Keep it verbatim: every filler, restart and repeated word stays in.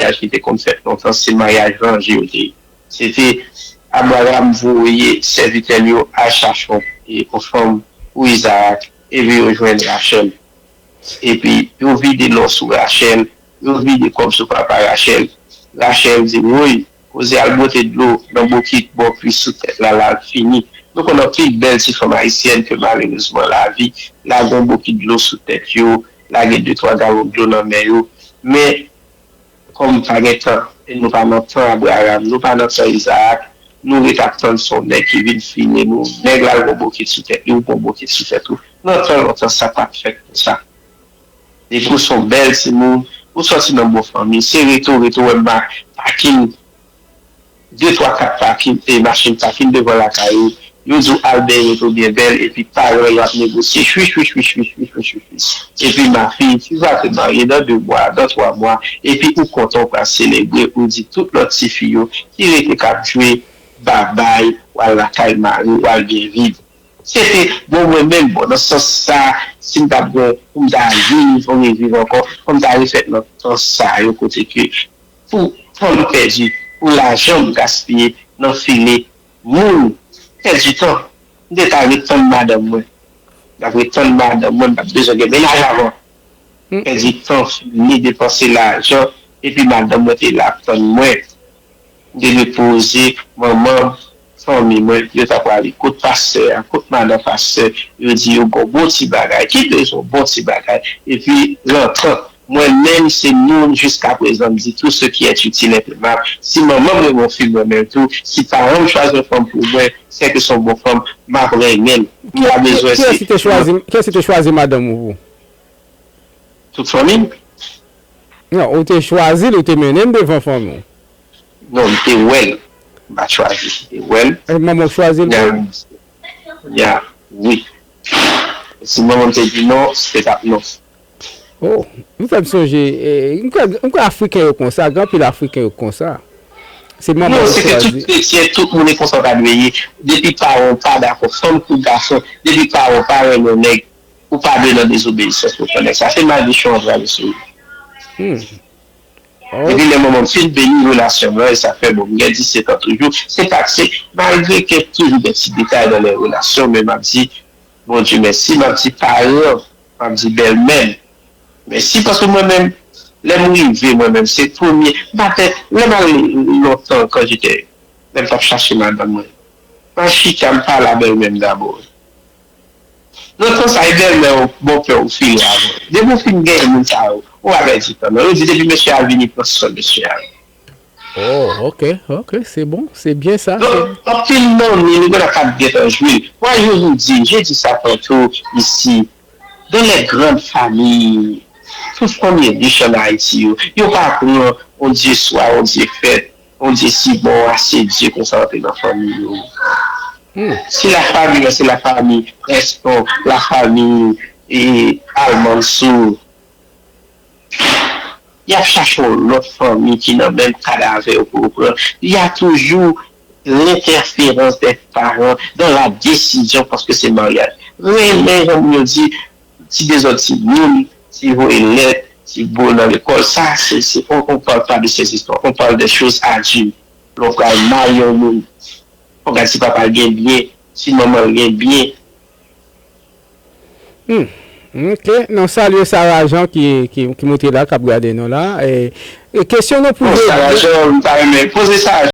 maryaj ki te konn fèt lontan, se maryaj ranje yo te ye. Se te Abraram voye sèvitè l yo al chache yon, yon fanm pou Izarak, epi yo jwenn Rachèl. Epi yo vide lò sou Rachèl, yo vide kòb sou papa Rachèl. Rachèl di, woy, koze al bwote dlo nan bokit bò plis sou tèt la, la fini. Nou konn anpil bèl ti fanm ayisyèn ke malerezman lavi lage yon bokit dlo sou tèt yo, lage de twa galon dlo nan men yo. Men kòm pa gen tan, e nou pa nan tan Abraram, nou pa nan tan Izarak, nou ret ap tann se yon nèg ki vin file nou. Nèg la al gon bokit sou tèt li, ou gon bokit sou tèt ou. Nan tan lontan, sa pa t fèt konsa. Depi w se yon bèl timoun, ou sòti nan bon fanmi, se rete w rete w wè ma pakin, de twa kat pakin, e machin pakin devan lakay ou, yo di w al benyen tou byen bèl, epi paran yo ap negosye chwi chwi chwi chwi chwi chwi chwi chwi. Epi ma fille, tu vas te marier dans deux mois, dans trois mois, epi ou kontan w pral selebre, ou di tout lòt tifi yo ki rete k ap jwe babay, w al lakay mari, w al byen viv. Se te, bon, mwen menm, bon, nan sans sa, si m t ap gen, pou m ta viv, pou m reviv ankò, fò m ta refèt nan tan sa yo kote ke pou tan m pèdi, pou lajan m gaspiye nan file moun, pèdi tan. M te ta ret tann madanm mwen. M t ap ret tann madanm mwen, m t ap bezwen gen mennaj avan. Pèdi tan, fini depanse lajan, epi madanm mwen te la ap tann mwen. M te dwe poze manman fanmi mwen, yo ta prale kot pastè a, kot madan pastè, yo di yo gon bon ti bagay. Ki bezwen bon ti bagay? Epi, rantan, mwen menm, se moun jiskaprezan, m di tout ce qui est utile est aimable. Si manman m renmen yon fi, mwen menm tou, si paran m chwazi yon fanm pou mwen, sèke se yon bon fanm, m ap renmen l. M pa bezwen se. Kiyès ki te chwazi, kiyès ki te chwazi madanm ou pou? Tout fanmi m. Non, ou te chwazi l, ou te mennen l devan fanmi w? Non, m te wè l. M pa t chwazi, m te wè l. E manman w chwazi l pou ou? Ya, wi. Si manman m te di non, se t ap non. Oh, ou fè m sonje, eh, m kwè, m kwè Afriken yo konsa, gen anpil Afriken yo konsa. Se manman yo chwazi. Non, se ke tout kretyen, tout moun e konsa w ta dwe ye. Depi paran w pa dakò, fanm kou gason, depi paran w pa renmen yon nèg, ou pa dwe nan dezobeyisans pou fè nèg sa. Se maldiksyon an travèse ou. Hmm. Epi lè manman m fin beni relasyon m lan, e sa fè bon, m gen disèt an toujou. Se pa, se malgre ke toujou gen ti detay nan lè relasyon, men m ap di Bondye mèsi, m ap di paran, m ap di bèlmè m mèsi, paske mwen menm, lè m rive, mwen menm, se premye, m pa fè, lè m al lontan, kan jete, lè m t ap chache madanm mwen, m al chita, m pale a bèlmè m dabò. Nan tan sa, e bèlmè w, bonpè w file avè w. Depi w fin genyen moun sa yo, ou pa pèdi tan non. Yo di depi mesye a vini, pran sòl mesye a. Oh, ok, ok, c'est bon, c'est bien ça. Donk, anpil nan nou, nou genlè pa t gentan jwe. Moi, je vous dis, je dis ça tantôt ici, dans les grandes familles, tout fanmi rich an Ayiti yo, yo pa pran on Dye swa, on Dye fèt, on Dye si bon, ase Dye konsa antre nan fanmi yo. Hmm. Si la famille, c'est la famille Preston, la famille, eh, Almansour, y ap chache yon lòt fanmi ki nan menm kad avè yo pou yo pran. Y a toujours l'interférence des parents dans la décision, paske se maryaj. Renmen, jan moun yo di, ti dezòd timoun, ti voye lèt, ti bo nan lekòl. Sa, se, se, on, on parle pas de ces histoires. On parle des choses adultes. Lè w pral marye yon moun, fò w gade si papa l gen byen, si manman l gen byen. Hmm. Ok. Nou salye Sarah Jean ki, ki, ki moute la, k ap gade nou la. E, e kesyon nou pou jodi. Bon, Sarah Jean, m ta renmen poze Sarah